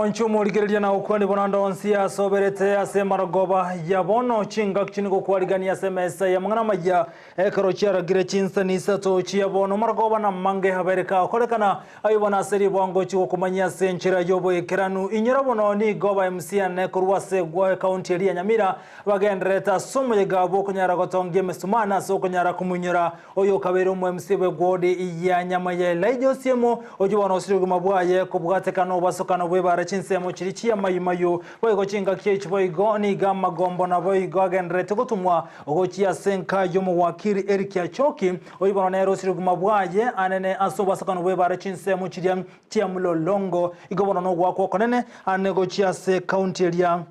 Omwanchi omorigereria na gokwania bonando onsi asoberete ase emarogoba ya bono chingaki chini gokwarigania ase emesa y'amang'ana amaya ekero chiaragire chinsani isato chia bono marogoba na amange abeire kagokorekana Ayio bono ase ribwango chigokomanyia ase enchera y'oboikeranu. Inyora bono nigo aba MC ane korwa ase ekaunti eria ya Nyamira bagendererete ase omoyega bw'okonyara gotongia emesumana ase okonyara komoinyora oyo okabeire omo MC bw'ewodi ya Nyamaya Elijah Osiemo oyio bono osirie obogima bwaye kobwatekana obasokano bw'ebara chinsemo chiria chi'amayumayu boigo chingaki echi boigo nigo amagombo naboigo agendererete gotumwa gochia ase enka y'omowakiri Eric Achoki Oyio bono nere osirie obogima bwaye anene ase obwasakano bw'ebara chinsemo chiria chia Mlolongo. Igo bono nogoakwa okonene ane gochia ase ekaunti eria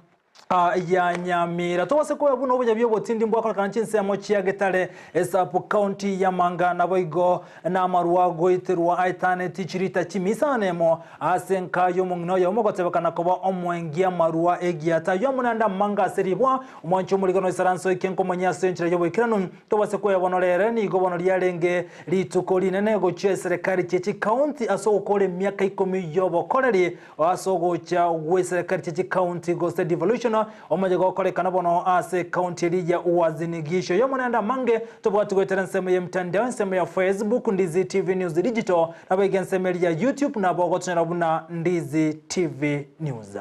ya Nyamira. Tobase koeba buna oboyabi obotindi mbwakorekana chinsemo chia Getare, esabu county ya Manga naboigo namarwa goiterwa aetaneti chirita chimia nemo ase enka y'omong'ina oyomo gotebekana koba omwengi amarwa egiata. Ayio amo naende amanga ase ribwa omwanchi omorigano oisaranse oike nkomanyia ase enchera y'oboikeranu. Tobase kwebono rere nigo bono riarenge rituko rinene gochia eserekari chie chikaunti ase ogokora emiaka ikomi y'obokoreri ase ogocha gw'eserekari chie chikaunti gose devolution omonye gokorekana bono ase ekaunti eria ya Uasin Gishu. Oyomo naende amange tobwati goetera ensemo y'emtandao ensemo ya Facebook Ndizi TV News Digital naboigo ensemo eria ya YouTube nabo ogotonyora buna Ndizi TV News.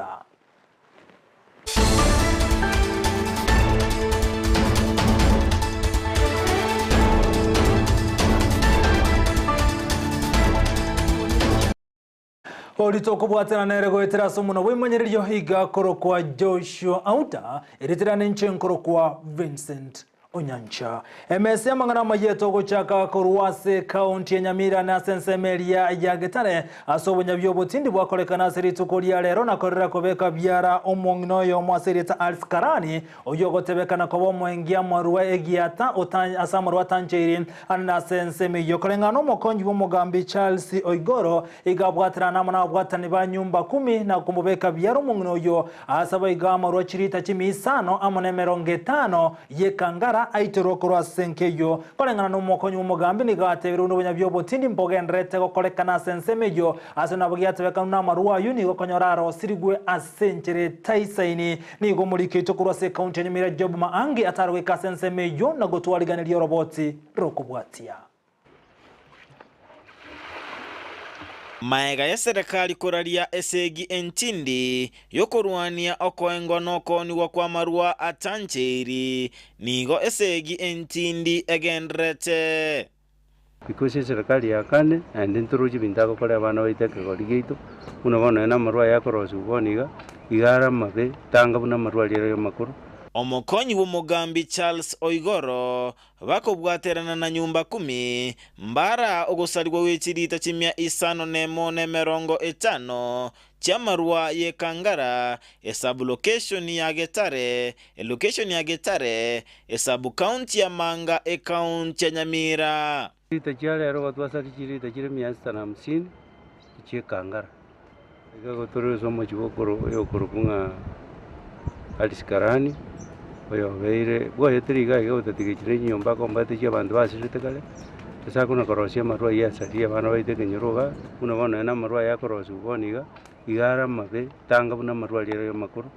Orito okobwatana nere goetera ase omonwa bw'emanyererio iga akorokwa Joshua Auta, erieta riane inche nkorokwa Vincent Onyancha. Emesa y'amang'ana amaya etogochaka korwa ase ekaunti ya Nyamira na ase ensemo eria ya Getare ase obonyabi obotindi bwakorekana ase rituko ria rero na korera kobeka biara omong'ina oyomo ase erieta Alice Karani oyio ogotebekana koba omoengi amarwa egiata ase amarwa atancheiri ande na ase ensemo eyio koreng'ana omokonyi bw'omogambi Charles Oigoro iga abwaterana amo nababwatani ba nyumba kumi na komobeka biara omong'ina oyio Ase igo amarwa chirita chimia isano amo nemerongo etano y'ekangara aitorwe korwa ase enka eyio. Koreng'ana nomokonyi bw'omogambi nigo atebirie buna obonyabi obotindi mbogendererete gokorekana ase ensemo eyio, ase nabo giatebekanwe namarwa ayio nigo konyora arosirigwe ase enchera etaisaini. Nigo omoriki oito korwa ase ekaunti ya Nyamira Job Maangi atare goika ase ensemo eyio na gotwariganeria oroboti rokobwatia. Magega y'eserekari koraria esegi entindi y'okorwania okoengwa na okoonigwa kw'amarwa atancheiri, nigo esegi entindi egendererete. Because eserekari yakane naende ntoroche ebinto agokora abana baito ekegori giaito, buna bono nonye na amarwa aya akorosiwa bono iga, iga are amabe, tanga buna amarwa aria are amakoro. Omokonyi bw'omogambi Charles Oigoro Bakobwaterana na nyumba kumi, mbara ogosarigwa gwe chiriita chimia isano nemo na emerongo etano chi'amarwa y'ekangara, esub-location ya Getare, elocation ya Getare, esub-county ya Manga, ecounty ya Nyamira. Chiriita chia rero igo twasaria chiriita chire mia sita na hamsini chi'ekangara. Iga gotore ase omochie oyokorokwa ng'a Alice Karani, oyobeire bwoyete iga iga gotatiga chire chinyomba akombate chi'abanto basirete kare, ase akona korosia amarwa ayio asaria abana baito ekenyoro igaa, buna bono nonye na amarwa aya akorosiwa bono iga, iga are amabe, tanga buna amarwa aria are amakoro,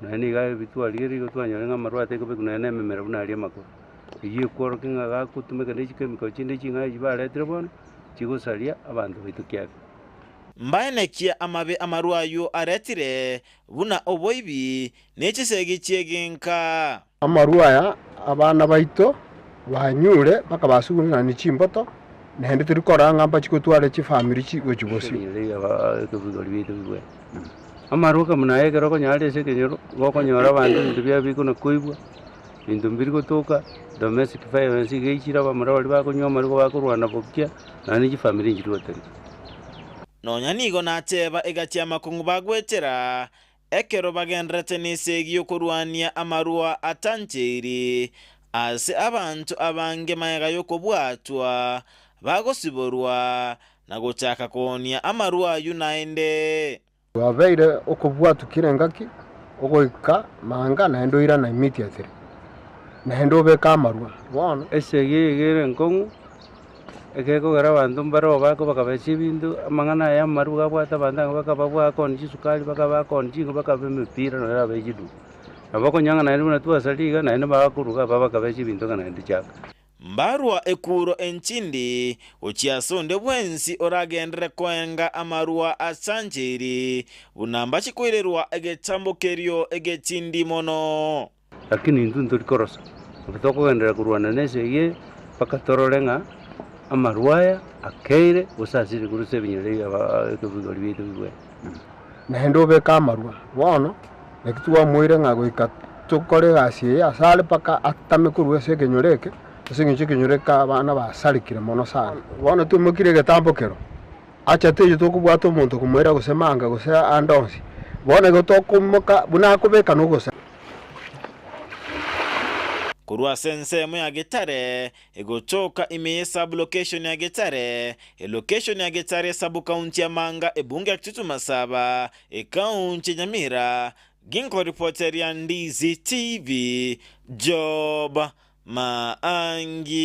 nonye nigo ebitwarigereria igo twanyora ng'a amarwa atekobekwa nonye na ememera buna aria amakoro. Eyio ekworokia ng'a gagotumeka ne chikemikal chinde ching'ao echi baretire bono, chigosaria abanto baito kiafya. Mbaenekie amabe amarwa ayio aretire, buna oboibi, ne chisegi chi'egenka. Amarwa aya abana baito banyure mpaka basugurane ne chimboto, naende tori korora ng'a mbachie gotwara chifamiri gochia bosio. Amarwa buna aya ekero okonyora are ase ekenyoro, nigo okonyora abanto ebinto biabo bikona koibwa, ebinto mbiri gotoka, domestic violence iga eichire abamura baria bakonywa amarwa bakorwana bokia, naende chifamiri nchiri gotenena. Nonya nigo nateba egati y'amakong'u bagwetera, ekero bagendererete nesegi y'okorwania amarwa atancheiri, ase abanto abange magega y'okobwatwa, bagosiborwa, na gochaka koonia amarwa ayio naende. Gwabeire okobwatwa kera engaki, ogoika manga naende oirana immediately, naende obeke amarwa bono. Esegi eye iga ere enkong'u, Egekogera abanto mbare bakobakabesia ebinto, amang'ana aya amaru gabwate abanto anga bakaba bakoonia chisukari, bakaba bakoonia chingo, bakaba emepira nonye abe chiduka. Nabo okonyora ng'a naende buna twasaria iga, naende bakoruga aba bakabesia ebinto ng'a naende chaka. Mbarwa ekuro enchindi gochia ase onde bwensi oragenderere koenga amarua a Sancheri, buna mbache koirerwa egetambo kerio egetindi mono. Lakini intwe ntori korosa, nabo tokogenderera korwana nesegi eye mpaka torore ng'a amarwa aya akeire gose asire korwa ase ebinyoro ebi aba ebigori biaito bibwate. Naende obeke amarwa. Bono naki twamoire ng'a goika tokore egasi eye asare mpaka atame korwa ase ekenyoro eke, ase eng'encho ekenyoro eke abana basarekire mono sana. Bono twaimokirie egetambo kero, acha teiyo tokobwata omonto komoira gose manga gose ande onsi, bono igo tokoimoka buna akobeka nogosa. Korwa ase ensemo ya Getare, egotoka ime ye sub-location ya Getare, elocation ya Getare sub-county ya Manga ebunge ya Kitutu Masaba, ekaunti ya Nyamira, ginkoripoteria Ndizi TV, Job Maangi.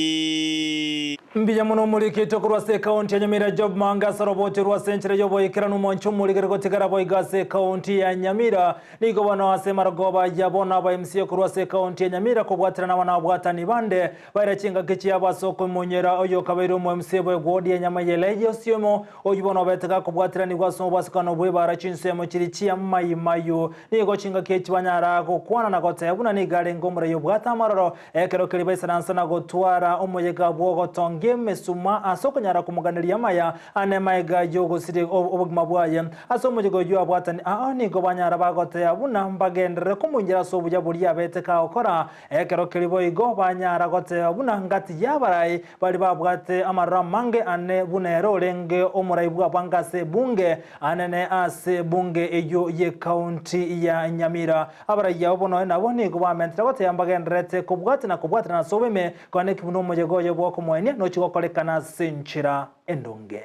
Mbuya mono omorikete korwa ase ekaunti ya Nyamira Job Maangi ase orobote rwa ase enchera y'oboikeranu omonche omorigere gotigara boigo ase ekaunti ya Nyamira. Nigo bono ase marogoba aya bono aba MCA korwa ase ekaunti ya Nyamira kobwaterana abana abwatani bande baira chingaki chiabo ase okoimonyera oyokabeire omo MCA bwe ward ya Nyamayele Yosiemo oyio bono obete gakobwateranigwa ase obwasikano bw'ebara chinsemo chiria chia Mai Mahiu. Nigo chingaki echi banyara gokwana na goteba buna nigo arenge omorai obwate amaroro, ekero keria baisaransa na gotwara omoyega bw'ogotongia emesuma ase okonyara komoganeria amaya ane maega y'ogosiria obogima bwaye. Ase omoyega oyio abwatani ao nigo banyara bagoteba buna mbagenderere komoinchera ase obuya boria abete kagokora. Ekero keria boigo banyara goteba buna ngati y'abarai baria babwate amaroro amange ane buna ere orenge omorai bw'abange ase ebunge anene ase ebunge eyio y'ecounty ya Nyamira. Abarai abo bono nabo nigo bamentire goteba mbagendererete kobwatia na kobwaterana ase oboime, korende ki buna omoyega oyo bw'okomoenia nochia gokorekana ase enchera endonge.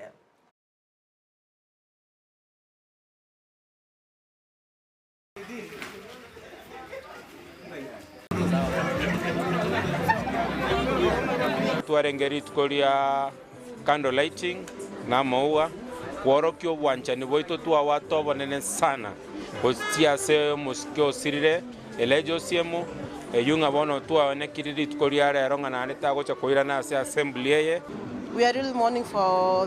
Twarenge rituko ria candle lighting na amaua, kworokia obwanchani bwaito twawate obonene sana gochia ase omosike osirire Elijah Osiemo, eyio ng'a bono twaonekirie rituko ria rero ng'a naende tagocha koirana ase assembly eye. We are really mourning for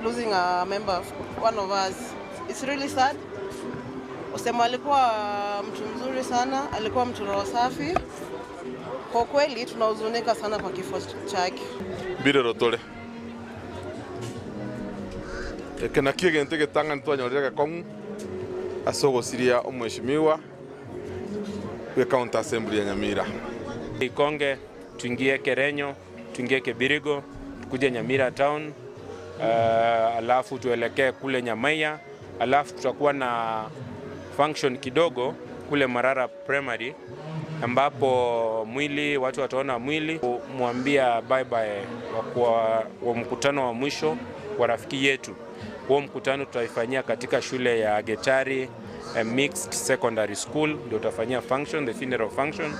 losing a member, one of us. It's really sad. Osemo alikuwa mtu mzuri sana, alikuwa mtu roho safi. Kwa kweli tunahuzunika sana kwa kifo chake. Mbirero tore. Eke nakio egento egetang'ani twanyorire egekong'u ase ogosiria omweshimiwa bw'ecounty assembly ya Nyamira. Ikonge, tuingie Kerenyo, tuingie Kebirigo, tukuje Nyamira town, alafu tuelekee kule Nyamaiya, alafu tutakuwa na function kidogo kule Marara Primary ambapo mwili watu wataona mwili kumwambia bye bye wa, wa mkutano wa mwisho wa rafiki yetu. Huo mkutano tutaifanyia katika shule ya Getari Mixed Secondary School, ndio utafanyia function, the funeral function.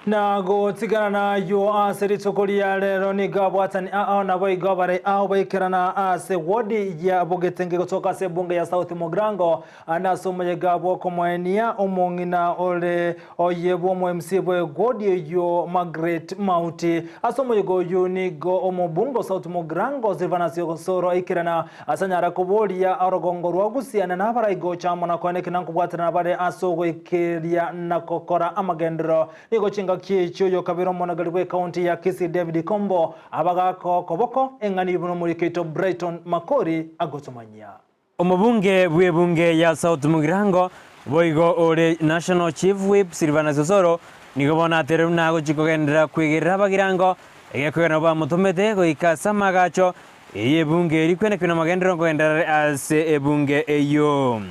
Na gotigana nayo ase rituko ria rero nigo abwatani ao nabo igo bare ao baikerana ase wodi ya bogetenge gotoka ase ebunge ya South Mugirango ande ase omoyega bw'okomoenia omong'ina ore oye bw'omo MC bwe wodi eyio Margaret Mauti. Ase omoyega oyo nigo omobunge o South Mugirango Silvanus Osoro aikerana ase anyara koboria orogongo rwa gusiana na abarai gocha amo na koenekina nkobwaterana bare ase ogoikeria na gokora amagenderero. Nigo chingaki echio oyokabere omonogeri bw'ecounty ya Kisii David Kombo abagaka okoboko eng'ani buna omorikeito Brighton Makori agotomanyia. Omobunge bw'ebunge ya South Mugirango boigo ore National Chief Whip Silvanus Osoro nigo bono aterire buna agochia kogenderera kwegerera abagirango egekoigwa nabo bamotomete goika ase amagacho y'ebunge eria kwenekio namagenderero nkogenderera are ase ebunge eyio.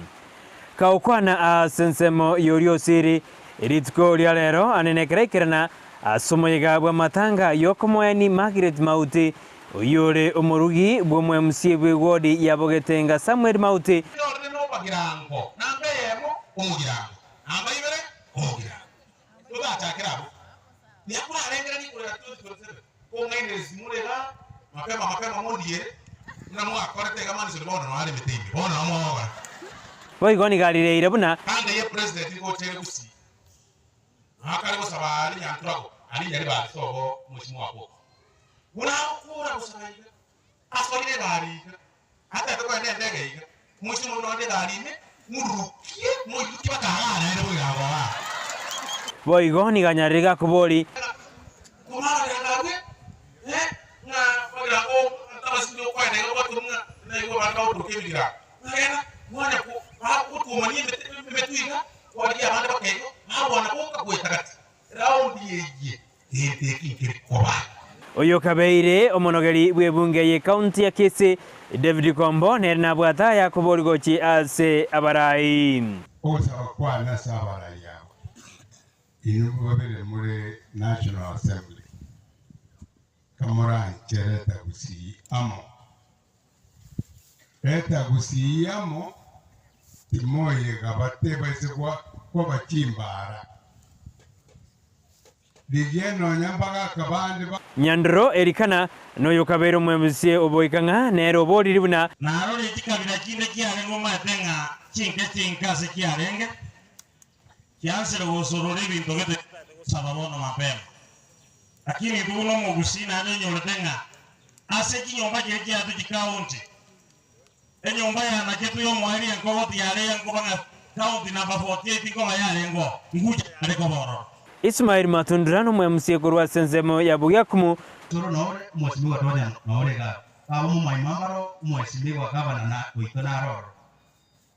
Kagokwana ase ensemo y'oria osiri, rituko ria rero ane nekero aikerana ase omoyega bw'amatanga y'okomoeni Margaret Mauti, oyio ore omorugi bw'omo-MC bw'ewodi ya Bogetenga Samuel Mauti. Orore nomogirango namba eyemo, omogirango namba ibere, omogirango. Togachakera abwo. Nigo korarengereri igoro ya 2027, kong'ainereria simore igaa. Mapema mapema mondiere, buna mwakorete iga Manison bono noo are emete ime, bono noo mwagokora. Boigo nigo arireire buna. Kanga ye president nigo ochere Gusii, noo akare gosaba aria Nyanturago, aria Nyaribari sobo Mheshimiwa Apoko. Buna agokora gosaba iga, asoire egari iga, atete kogenda endege iga, Mheshimiwa nonde egari ime, murukie, moirukie baka igaa naende boirango igaa. Boigo nigo anyarire gakobori. Oyokabeire omonogeri bw'ebunge y'ecounty ya Kisii, David Kombo, nere nabwate aya kobori gochia ase abarai. Ogosaba kwane ase abarai aba, Inwe babere more National Assembly, kamoranche reta Gusii amo. Reta Gusii amo, timoyega batebaise koba chimbaara. Rigia nonya mbagaka bande ba. Nyandoro Elikana noyokabeire omwebusie oboika ng'a nere oboriri buna. Narore chikabira chinde chiarenge omanyete ng'a chinke chinke ase chiarenge, chiansire gosorora ebinto gete chitaete gosaba bono mapema. Lakini intwe buna omogusii naende onyorete ng'a ase chinyomba chiria chiato chikaunti, enyomba ya Nachetu y'omoerio enkogoti yare enkoba ng'a county number 48 nkoba yarenge oo, ngucha yare koba ororo. Ismael Matundura nomwemusie korwa ase ensemo ya Bugiakumu. Toro nore omwesimigwa tonya nore iga, baba omomaima mbaro omwesimigwa gavana na oito naro ororo.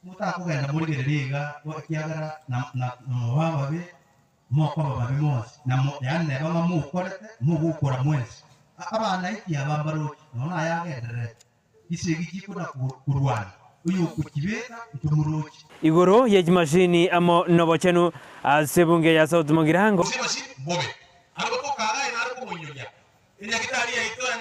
Motakogenda morigererie iga, ekiagera na na moba ababe, mokoba babe monsi, na mo yaani neba ng'a mokorete, mogokora mwensi. Abanaiti aba mbaroche, nonya naye agendererete, chisegi chikona korwana, oyokochibeka ntomoroche. Igoro ye chimashini amo nobochenu ase ebunge ya South Mugirango. Gose basi mbobe, are gotoka agaye nare komoinyoria. Enyagitari yaito ya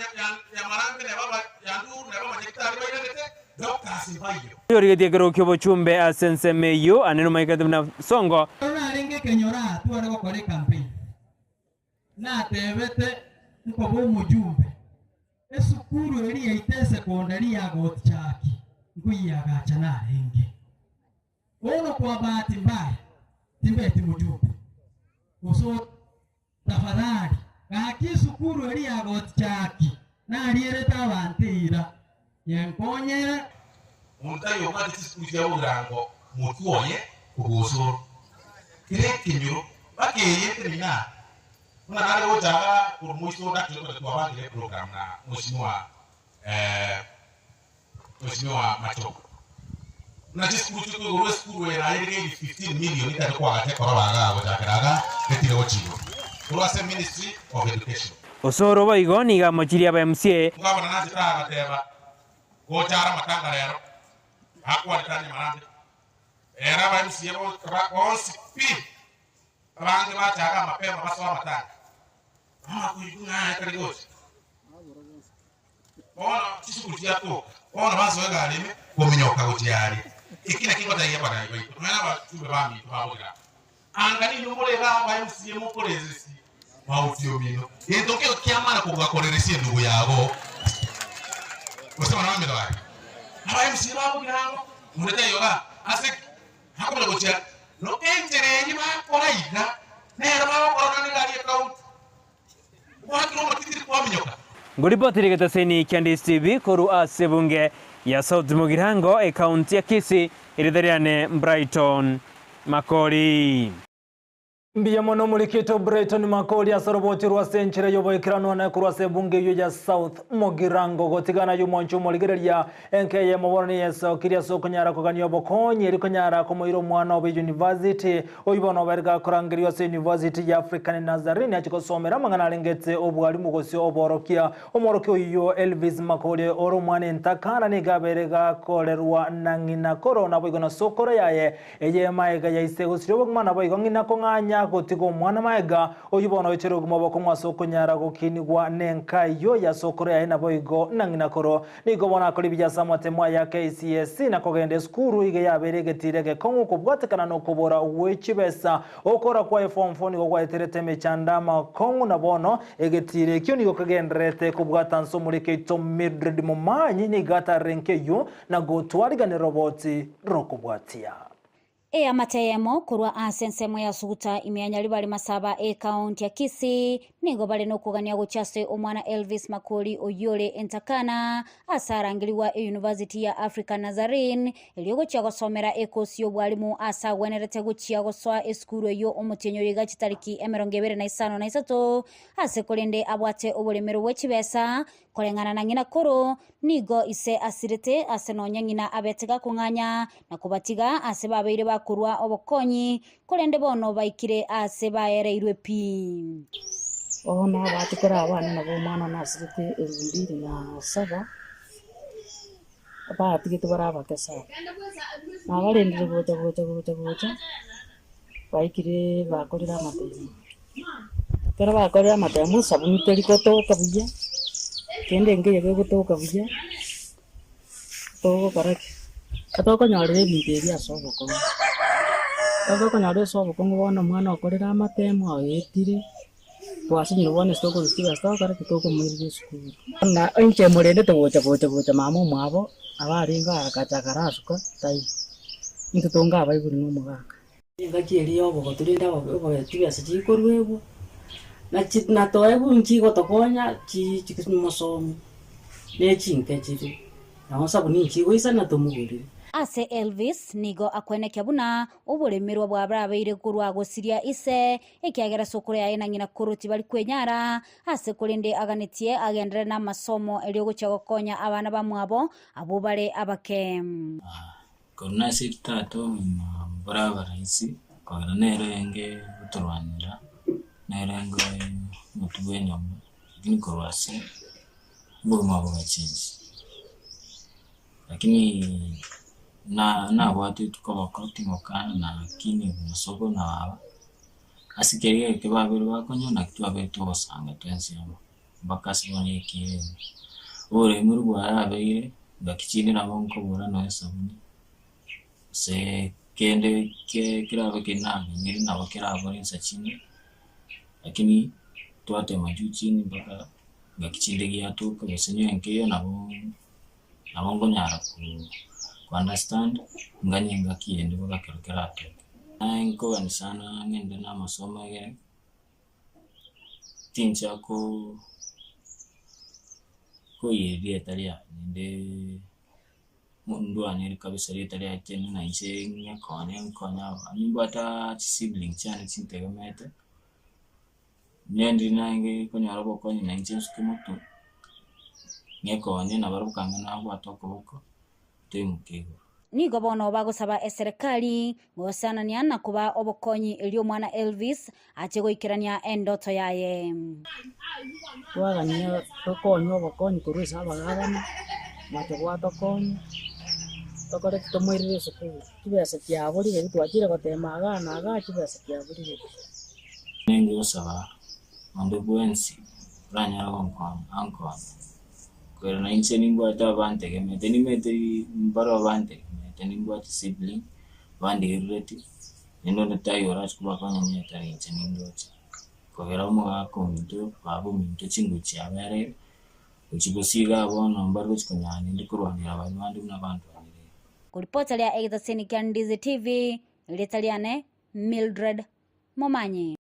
Nyamarambe neba ya Nduru neba amanyagitari bairanete, doctors mbaiyo. Oyorigetie ekero ki'obochumbe ase ensemo eyio, ane nomaikete buna songo. Ekero narenge ekenyoro aa tware gokora ecampaign, natebete nkoba omojumbe, esukuru eria yaito esecondary ya Gotichaki nkoyiagacha narenge. Bono kwa bahati mbaya timbeti mojumbe, gose Tafadhali, gaki esukuru eria ya Gotichaki narierete abanto eira, yenkonyere. Monto taiyo obwate chisukuru chia bogirango motwe oye kobua osoro. Kera ekenyoro bakeyete ning'a buna nare gocha iga korwa moiso dakika ekero twabangire eprogram na Mheshimiwa Mheshimiwa Machogu. Buna chisukuru chikoigorwa esukuru eye naye ere maybe 15 million etari koagacha ekoroba igaa gochakera igaa etire gochia igoro korwa ase Ministry of Education. Osoro boigo nigo amochirie aba MCA. Omogabana nachete agateba, Gocha are amatanga rero, bakwanete anye marambe. Ere aba MCA bonsi pi, abange bachaga mapema basoe amatanga. Amakoigwa ng'a aye tari gocha. Bono chisukuru chiatoka, bono basoa egari ime kominyoka gochia aria. Eki nakio ngotebia abarai baito, nonya nabachumbe baminto babogira, Anga ninwe more iga aba MCA mokoreresie mauti omino, gento nkeiyo kiamana kobua koreresia endugu yago. Gose bana baminto gaki, aba MCA babogira ang'o, onde taiyo igaa, ase ki? Akomanya gochia no enchera eyio bakora iga, nero bagokora nonya negari ekaunti. Gwakire omotitiri kwaminyoka. Ngoripotire egetaseni kia Ndisi TV korwa ase ebunge ya South Mugirango, ekaunti ya Kisii, erieta riane Brighton Makori. Mbuya mono omorikito Brighton Makori ase oroboti rwa ase enchera y'oboikeranu na korwa ase ebunge eyio ya South Mugirango gotigana y'omwancho omorigereria enka eyemo bono niyesokirie ase okonyara kogania obokonyi eri konyara komoira omwana obo university Oyio bono obeire gakorangerigwa ase University ya African Nazarene achie gosomera amang'ana arengete obwarimu gose oborokia. Omworokia oyio Elvis Makori ore omwana entakana nigo abeire gakorerwa na ng'ina koro naboigo na sokoro yaye eye maega ya ise gosiria obogima naboigo ng'ina kong'anya. na gotiga omwana maega, oyio bono oichire obogima obokong'u ase okonyara gokinigwa nenka eyio ya sokoro yaye naboigo na ng'ina koro. Nigo bono akora ebiya ase amatemo aya KCSE na kogenda esukuru iga yabeire egetiro egekong'u kobwatekana nokobora gwe chibesa. Okora kwaye form four nigo gwaeterete emechando amakong'u na bono egetiro ekio nigo kegendererete kobwata nse omoriki oito Mildred Momanyi nigo atarire nkeyio na gotwariganera roboti rokobwatia. Eamate eyemo korwa ase ensemo ya Suguta ime ya Nyaribari Masaba ekaunti ya Kisii nigo bare nokogania gochia ase omwana Elvis Makori oyio ore entakana ase arangerigwa eyunivasiti ya Africa Nazarene erio gochia gosomera ekosi y'obwarimu ase agwenerete gochia gosoa esukuru eyio omotienyi oyo iga chitariki 23 ase korende abwate oboremero bwe chibesa Koreng'ana na ng'ina koro, nigo ise asirete ase nonya ng'ina abete gakong'anya na kobatiga ase babeire bakorua obokonyi, korende bono baikire aase baereirwe pi. Bono abatikore abane nabo omwana one asirete elfu mbili na saba, batigete bare abake sana. Nabarendire gocha gocha gocha gocha, baikire bakorire amatemo. Ekero bakorire amatemo esabuni teri gotoka buya, kende nkeiyo gegotoka buya, togokora ki? Tokonyorera ebinto ebi ase obokong'u. Ekero tokonyorera ase obokong'u bono omwana okorire amatemo aetire, twasinyire bono ase tokorusia chibesa togokora ki? Tokomoirera esukuru. Buna inche morendete gocha gocha gocha mama omwabo, nabo arenge agacha akarasuka taiyo. Intwe tonga abaibori na omogaka. Engaki eria y'obogotu rende chibesa chikoruegwa, na chi na toegwe nchigotokonya chi chimosomi, ne chinke chire, nabo sabuni nchigoisana tomogorere. Ase Elvis nigo akwenekia buna oboremerwa bwarabeire korwa gosiria ise, ekiagera sokoro yaye na ng'ina koro tibari kwenyara ase korende aganetie agenderere namasomo erio gochia gokonya abana bamwabo abwo bare abake. Korwa nase tata obogima boraba rahisi, kogera nere orenge gotorwanera, nere orenge omotwe bwa enyomba, lakini korwa ase obogima bogachengi. Lakini na nabwateti koboko tingokana na lakini buna sokoro na baba, ase keria egeke babere bakonywa naki twabere togosanga twensi amo. Mpaka ase bono ekiina ime. Oboremu bwarabeire, ngaki chinde nabo nkobora nonya esabuni, gose kende kerabe kere naganyire nabo kerabore insa chinde, lakini twatema juu chini mpaka ngaki chinde giatoka gose nyowe nkeiyo nabo nabo nkonyara ko understand, nganye engaki ende mpaka ekero keratoke. Naye nkogania sana ng'ende na amasomo egere. Tincha koiyeria rieta riane naende ndwanere kabisa rieta riaye tene na inche ng'ekonye nkonye abanto, nimbwate chisibling chiane chintegemete, nende naende konyora obokonyi na inche nsuke motwe, ng'ekonye nabarabwo kang'e nabwate okoboko, toimoke igoro. Nigo bono bagosaba eserekari gosanania na kobaa obokonyi erio omwana Elvis ache goikerania endoto yaye. Twagania tokonywe obokonyi korwa ase abagabana, mwacha gwatokonya, tokore ki tomoirere esukuru, chibesa chiaborire ebi twachire gotema igaa na igaa chibesa chiaborire pi. Nenge gosaba onde bwensi oranyare gonkonya ankonye. Korende na inche nimbwate abantegemete, nimanyete mbareo bantegemete, nimbwate sibling bandigerereti, naende onde taiyo orache kobakonya onye tari inche nindoche. Kogera omogaka ominto, baba ominto chinguru chiabereire, gochia gosiga bono mbare gochia konyara naende korwanera baria bande buna bandwanerire. Koripota ria egetaseni kia Ndizi TV, erieta riane Mildred Momanyi.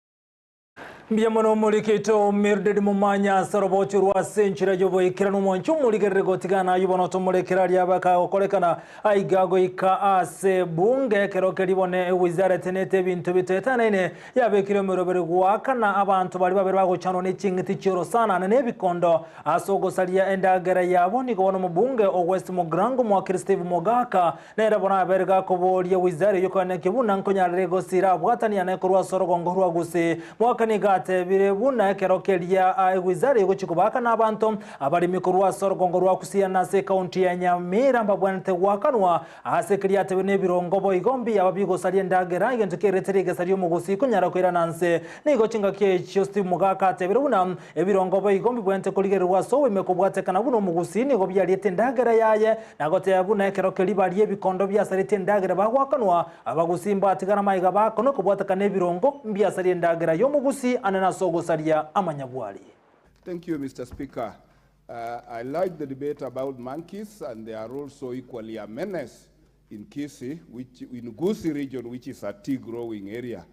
Mbuya mono omoriki oito Mildred Momanya ase orobocho rwa ase enchera y'oboikeranu omonche omorigerere gotigana ayio bono tomorekere aria abe akagokorekana aiga goika ase bunge ekero keria bono ewizara etenete ebinto bitoetanaine yabekire emeroberi goakana abanto baria babere bagochanwa ne ching'iti chi'orosana na nebikondo ase ogosaria endagera yabo nigo bono omobunge o West Mugirango Omwakiri Steve Mogaka Nere bono abeire gakoboria wizara eyio koenekia buna nkonyarire gosira abwatani ane korwa ase orogongo rwa Gusii. Mwaka nigo. atebire buna ekero keria egwizara egochia kobaakana abanto abaremi korwa ase orogongo rwa Kusiana ase ekaunti ya Nyamira mbabwenerete goakanwa ase keria atebire nebirongo boigo mbiya bigosaria endagera egento kerete rigesa ri'omogusii konyara koirana nse. Nigo chingaki echio Steve Mogaka atebire buna ebirongo boigo mbibwenerete korigererwa ase oboime kobwatekana buna omogusii nigo biariete endagera yaye na goteba buna ekero keria baria ebikondo biasaretie endagera bagoakanwa Abagusii mbatigara amaiga bakonwe kobwatekana ebirongo mbiasarie endagera y'omogusii ane nase ogosaria amanyabwari. Thank you, Mr. Speaker. Uh, I like the debate about monkeys, and they are also equally a menace in Kisii, which, in Gusii region, which is a tea growing area.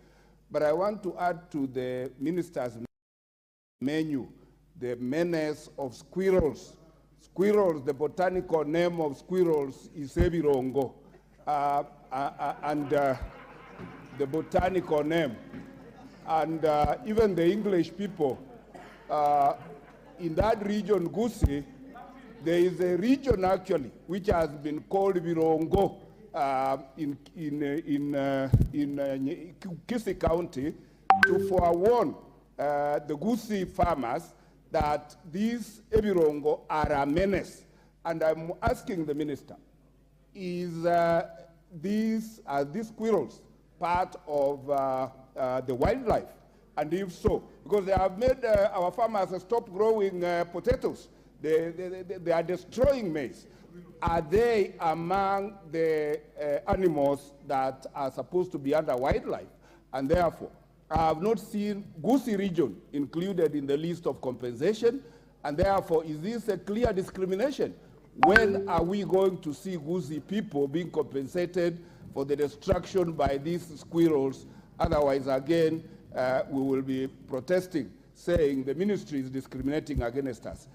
But I want to add to the minister's menu the menace of squirrels. Squirrels, the botanical name of squirrels is Ebirongo. Uh, uh, uh, and uh, the botanical name. And uh, even the English people uh, in that region, Gusii, there is a region actually which has been called Birongo in, in, in, in Kisii County to forewarn uh, the Gusii farmers that these Ebirongo are a menace. And I'm asking the minister, is uh, these, are these squirrels part of uh, uh, the wildlife? And if so, because they have made uh, our farmers stop growing uh, potatoes, they, they, they, they are destroying maize. Are they among the uh, animals that are supposed to be under wildlife? And therefore, I have not seen Gusii region included in the list of compensation, and therefore, is this a clear discrimination? When are we going to see Gusii people being compensated for the destruction by these squirrels? Otherwise, again, uh, we will be protesting, saying the ministry is discriminating against us.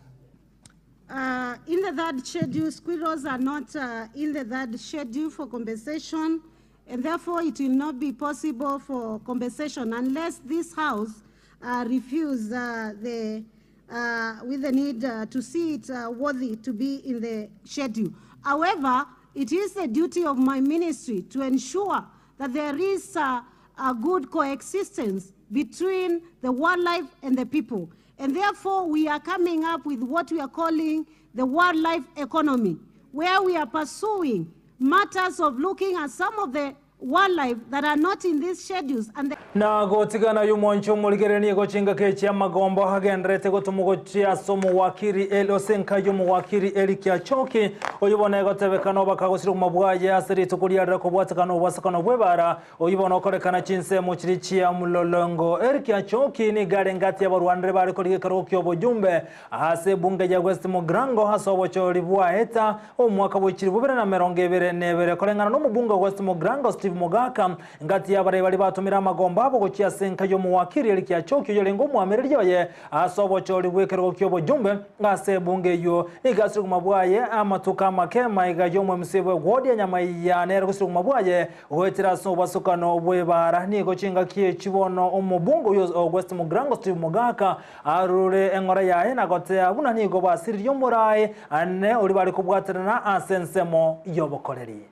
Uh, in the third schedule, squirrels are not uh, in the third schedule for compensation, and therefore it will not be possible for compensation unless this House uh, refuse uh, the, uh, with the need uh, to see it uh, worthy to be in the schedule. However, it is the duty of my ministry to ensure that there is uh, a good coexistence between the wildlife and the people. And therefore, we are coming up with what we are calling the wildlife economy, where we are pursuing matters of looking at some of the wildlife that are not in these schedules. And the na gotigana y'omonche omorigere nigo chingaka echi amagombo agenderete gotomogochia ase omowakiri Eli osenka y'omowakiri Eric Achoki oyo bono egotebekana obakagosire oboma bwaye ase rituko riarire kobwatekana obwasakano bw'ebara oyo bono okorekana chinsemo chiri chia mulolongo Eric Achoki nigo arenge ati abarwanire bare koriga ekerogo kia obojumbe ase ebunge ya West Mugirango ase obochori bwaeta omwaka bwa 2022 koreng'ana na omobunge wa West Mugirango Steve Mogaka ngati abarai bari batumire amagombo abo gochia ase enka y'omowakiri Eric Achoki oyo orenge omwamereri oye ase obochori bw'ekerogo kia obojumbe ase ebunge eywo nigo ase obogima bwaye amatuko amake maiga y'omwemc bwa eward ya Nyamaiya nere gosira obogima bwaye goetera ase obwasukano bw'ebara nigo chingaki echi bono omobunge oyo o West Mugirango Steve Mogaka arure eng'ora yaye na gotea buna nigo basiririe omorae ane ori bare kobwaterana ase ensemo y'obokoreri.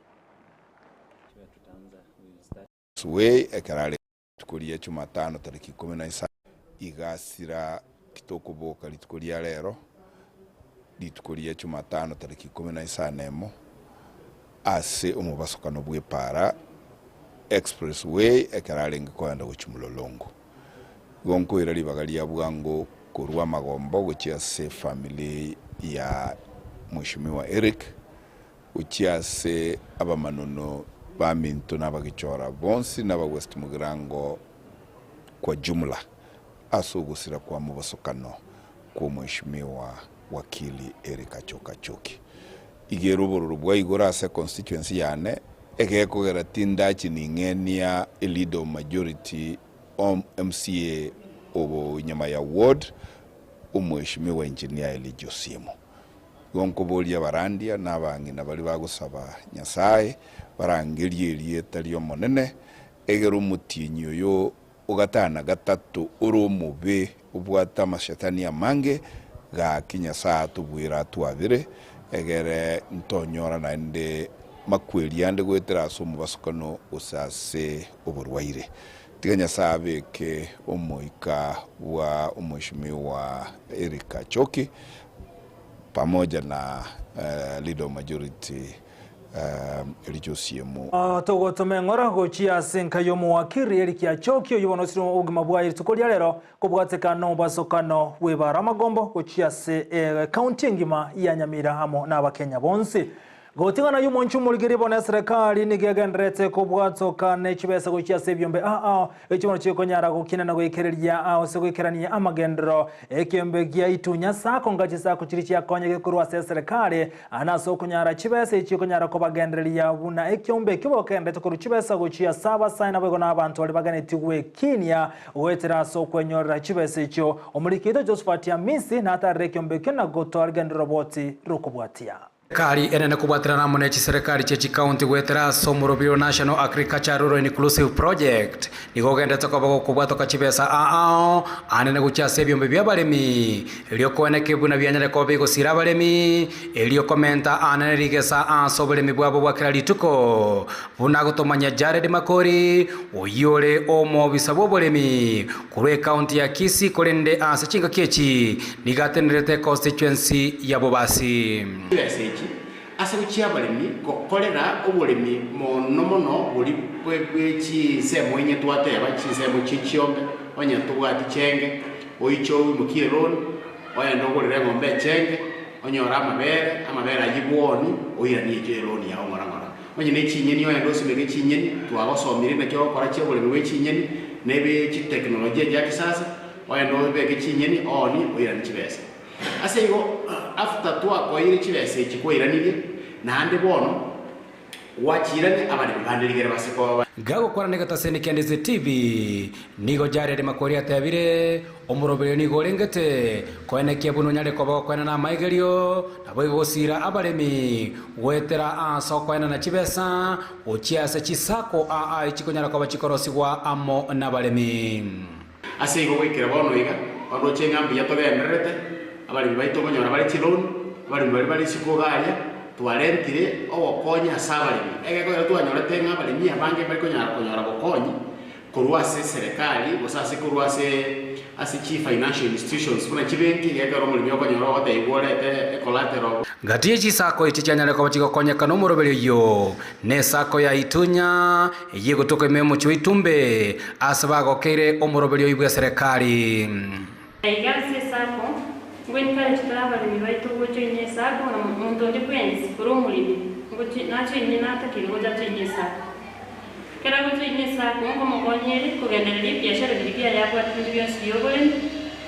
Way ekero are rituko ria Jumatano tariki ikomi na isano igasira kitokoboka rituko ria rero rituko ria Jumatano tariki ikomi na isano emo ase omobasokano bw'epara Express Way ekero arenge koenda gochia Mlolongo. Igo nkoira ribaga ria bwango korwa amagombo gochia ase efamiri ya Mweshimiwa Eric gochia ase abamanono baminto na abagichora bonsi na aba West Mugirango kwa jumla ase ogosira kwa mobosokano kw'Omweshimiwa Wakili Eric Achoka Achoki. Iga ere obororo bwa igoro ase constituency yane egekogera tindachi ning'enia eleader of majority MCA obo Nyamaya ward Omweshimiwa Engineer Elijah Osiemo. Igo nkoboria abarandia na abang'ina baria bagosaba Nyasae barangerie erieta ri'Omonene, egere omotienyi oyo o gatano na gatato ore omobe obwate amashetani amange, gaki Nyasae atobuere atwabere, egere ntonyora naende makweri ande goetera ase omobasokano gose ase oborwaire. Tiga Nyasae abeke omoika bwa Omweshimiwa Eric Achoki pamoja na Leader of Majority Eric Osiemo. Togotoma eng'ora gochia ase enka y'omowakiri Eric Achoki oyio bono osire obogima bwaye rituko ria rero kobwateka nomobasokano bw'ebara amagombo gochia ase ekaunti engima ya Nyamira amo nabakenya bonsi. Goting'ana y'omonche omorigereria bono eserekari nigo egendererete kobwatoka ne chibesa gochia ase ebiombe ao echio bono chikonyara gokina na goikereria gose goikerania amagenderero ekiombe gia Itunya Sacco nga chisacco chiria chiakonyegete korwa ase eserekari na ase okonyara chibesa echio chikonyara kobagendereria buna ekiombe ekio bokenderete korwa chibesa gochia ase abasae naboigo na abanto baria baganetie gwekinia goetera ase okwenyorera chibesa echio. Omoriki oito Josephat Amisi natarire ekiombe ekio na gotoa rigenderero roboti rokobwatia. Serikali enene kobwaterana amo ne chiserekari chie chikaunti goetera ase omorobio National Agriculture Rural Inclusive Project nigo ogenderete koba gokobwatoka chibesa aao anene gochia ase ebiombe bi'abaremi erio koeneka buna bianyare koba bigosira abaremi erio komenta anene rigesa ase oboremi bwabo bwa kera rituko buna gotomanyia Jared Makori oyio ore omobisa bw'oboremi korwa ekaunti ya Kisii korende ase chingaki echi Nigo atenerete constituency ya Bobasi. Chibesa echi ase gochia abaremi gokorera oboremi mono mono bori bwe chinsemo inye twateba chinsemo chie chiombe onye tobwati chenge oiche oimokie eloan oende ogorere eng'ombe echenge onyore amabere amabere ayio bwoni oiranie echio eloan yao ng'ora ng'ora onye ne chinyeni oende osimeke chinyeni twagosomire naki ogokora chia oboremi bwe chinyeni na ebe chiteknolojia chia kisasa Ogende obeke chinyeni oonie oiranie chibesa. Ase igo after twakoeire chibesa echi kwairanirie, naende bono gwachiirania abaremi bande rigere base koba. Gagokwana negetaseni kia Ndisi TV, nigo Jared Makori atebire, Omoroberio nigo orengete koenekia buna onyare koba gokoenana amaigerio, naboigo gosiira abaremi goetera ase okoenana chibesa gochia ase chisako aa echikonyara koba chikorosigwa amo nabaremi. Ase igo goikera bono iga, ondoche ng'a mbuya togendererete, abaremi baito nkonyora bare chiloan, abaremi baria bare isiko iga aria, twarentire ogokonya ase abaremi. Egekogera twanyorete ng'a abaremi abange mbari konyara konyora bokonyi korwa ase eserekari gose ase korwa ase ase chi financial institutions buna chibenki, egekogera omoremi okonyora ogotebiwa orete ecollateral. Gati ye chisako echi chianyare koba chigokonyeka nomoroberio oyio, nesako ya Itunya, eyio egotoka ime y'omochie o Itumbe, ase bagokeire omoroberio oyio bw'eserekari. Aiga ase esako, ngwenkareti tore abaremi baito gochoinia esako, na monto onde bwensi ore omoremi nachoinie natakeire gocha achoinie esako. Ekero agochoinia esako, nkomokonya ere kogendereria ebiashara biria biaye abwate binde bionsi bi'oboremi,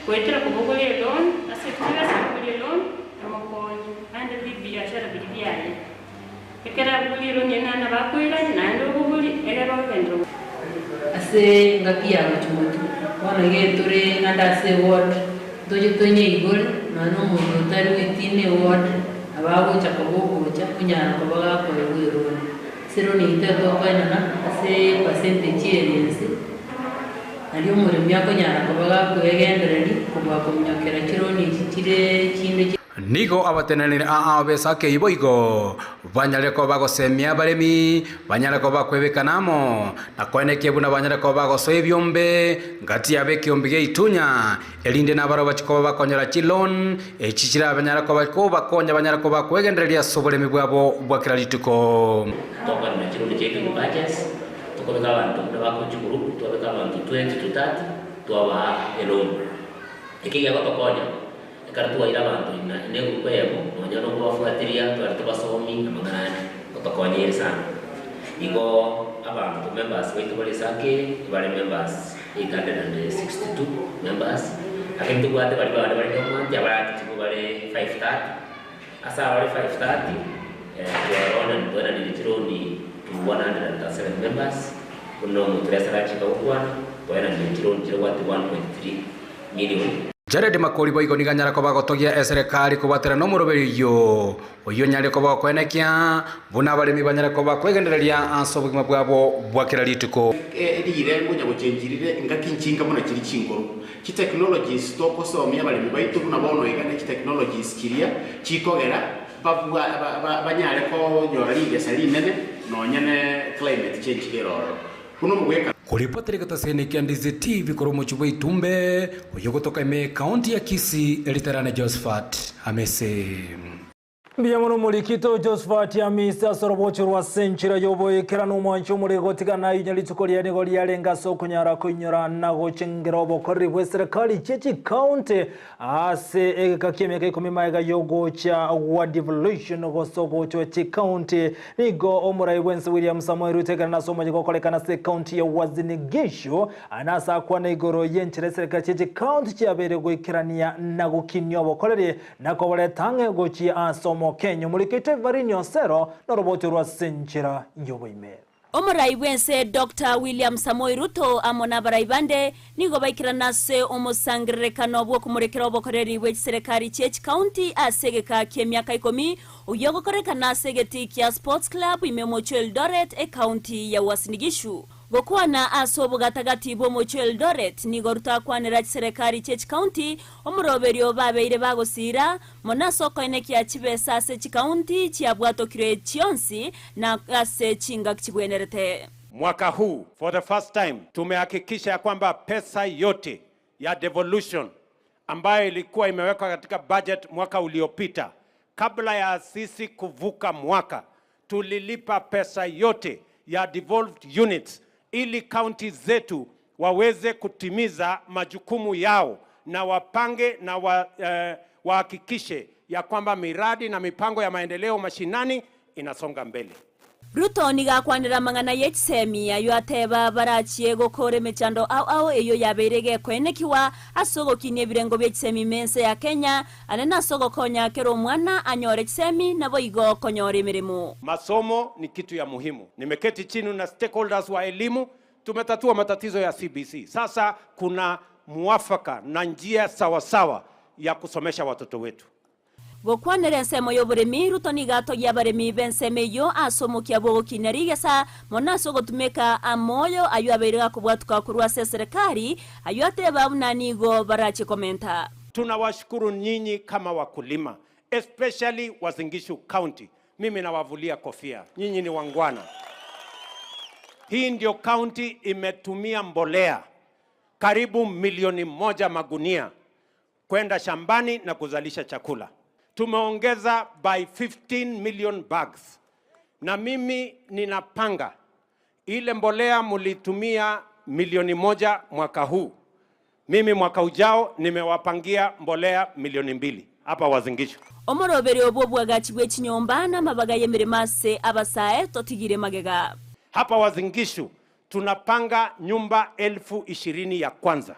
goetera kobogoria eloan, ase chibesa kobogoria eloan, emokonye aendererie ebiashara biria biaye. Ekero abogoria eloan ere naende nabo akoirania, naende obogorie, egere ogenderere. Ase engaki ya gochia-motwe, bono iga etore naende ase eward, ntoche tonyeigore, nonya na omonto otari within eward, nabo agocha koba ogocha, onyara koba gakoegwa eloan. Ase eloan eyio tetokoenana ase epercentage ere ense, nario omoremi akonyara koba gakoegendereria kobua kominyokera chiloan echi chire chinde chi. Nigo abateneneri aa b'esaka eyio boigo banyare koba bagosemia abaremi, banyare koba bakwebekana amo, na koenekia buna banyare koba bagosoa ebiombe gati yabo ekeombe gi'eitunya, erinde nabarabwo bachie koba bakonyora chiloan echi chirabanyare koba kobakonya banyare koba bakwegendereria ase oboremi bwabo bwa kera rituko. Tokorema chiloan chiaito in batches, tokobeka abanto buna bakochia group, twabeka abanto 20 to 30, twabaa eloan. Eki gegotokonya. Ekero twaire abanto ime negurupu eyemo, nonya nokobafuatiria tware tobasomi amang'ana ande, gotokonyeire sana. Igo abanto members baito bare ase ake bare members 862 members, lakini tobwate baria bande bare dormant abare active bare 530, ase aba bare 530 twaronan twaenanire chironi to 137 members, buna omoturesera achika gokwana, twaenanire chironi chirobwate 1.3 million. Jared Makori boigo nigo anyare koba agotogia eserekari kobwaterana nomoroberio oyio, oyio onyare koba okoenekia buna abaremi banyare koba kwegendereria ase obogima bwabo bwa kera rituko. Riire ngonya gochenchirire engaki nchinga buna chiri chinkoro. Chitechnologies togosomia abaremi baito buna bono iga ne chitechnologies chiria chikogera. Babwa banyare konyora rigesa rinene nonya ne climate change kere ororo. Buna omogwekano. Koripotera egetaseni kia Ndizi TV korwa omochie bwa Itumbe, oyio ogotoka ime ekaunti ya Kisii, Eritarane Josephat Amese. Mbuya mono omorikito Josephat Amisi ase orobocho rwa ase enchera y'oboikeranu omwancho omore gotigana ainya rituko riaye nigo riarenge ase okonyara koinyora na gochengera obokoreri bw'eserekari chie chikaunti Ase egeka ki'emiaka ikomi magega y'ogocha gwa devolution gose ogochwa chikaunti, nigo omorai bw'ense William Samoei Ruto ekero nase omoyega okorekana ase ekaunti ya Uasin Gishu nase akwana igoro y'enchera eserekari chie chikaunti chiabeire goikerania na gokinia obokoreri na koboreta ang'e gochia ase omokenyo. Omorikito Everine Osero norobocho rw'ase enchera y'oboime. Omorai bw'ense Doctor William Samoei Ruto amo nabarai bande nigo baikerana ase omosangererekano bw'okomorekera obokoreri bwe chiserekari chie chikaunti ase egeka ki'emiaka ikomi oyio ogokorekana ase egetii kia Sports Club ime omochie o Eldoret ekaunti ya Uasin Gishu. Gokwana ase obogatagati bw'omochie o Eldoret nigo Ruto akwanera chiserekari chie chikaunti omoroberio babeire bagosiira Mono ase okoenekia chibesa ase chikaunti chiabwatokirwe chionsi na ase chingaki chigwenerete. Mwaka huu for the first time tumehakikisha ya kwamba pesa yote ya devolution ambayo ilikuwa imewekwa katika budget mwaka uliopita, kabla ya sisi kuvuka mwaka, tulilipa pesa yote ya devolved units ili kaunti zetu waweze kutimiza majukumu yao na wapange na wa, eh, wahakikishe ya kwamba miradi na mipango ya maendeleo mashinani inasonga mbele. Ruto nigo akwanera amang'ana ye chisemi ayio ateba barachie gokora emechando ao ao eyio yabeire egekoenekiwa ase ogokinia ebirengo bie chisemi ime ense ya Kenya ande nase ogokonya kera omwana anyore chisemi naboigo konyora emeremo. Masomo ni kitu ya muhimu. Nimeketi chini na stakeholders wa elimu, tumetatua matatizo ya CBC. Sasa kuna muafaka na njia sawasawa ya kusomesha watoto wetu. Gokwanera ensemo y'oboremi, Ruto nigo atogia abaremi b'ensemo eyio ase omokia bw'ogokinia rigesa, mono ase ogotumeka amoyo ayio abeire gakobwatuka korwa ase eserekari, ayio ateba buna nigo barachie komenta. Tunawashukuru nyinyi kama wakulima, especially Uasin Gishu County. Mimi nawavulia kofia, nyinyi ni wangwana. Hii ndio county imetumia mbolea karibu milioni moja magunia kwenda shambani na kuzalisha chakula. Tumeongeza by 15 million bags, na mimi ninapanga ile mbolea mulitumia milioni moja mwaka huu, mimi mwaka ujao nimewapangia mbolea milioni mbili hapa Uasin Gishu. Omoroberio bw'obwagachi bwe chinyomba na amabaga y'emeremo ase abasae totigire magega. Hapa Uasin Gishu tunapanga nyumba elfu ishirini ya kwanza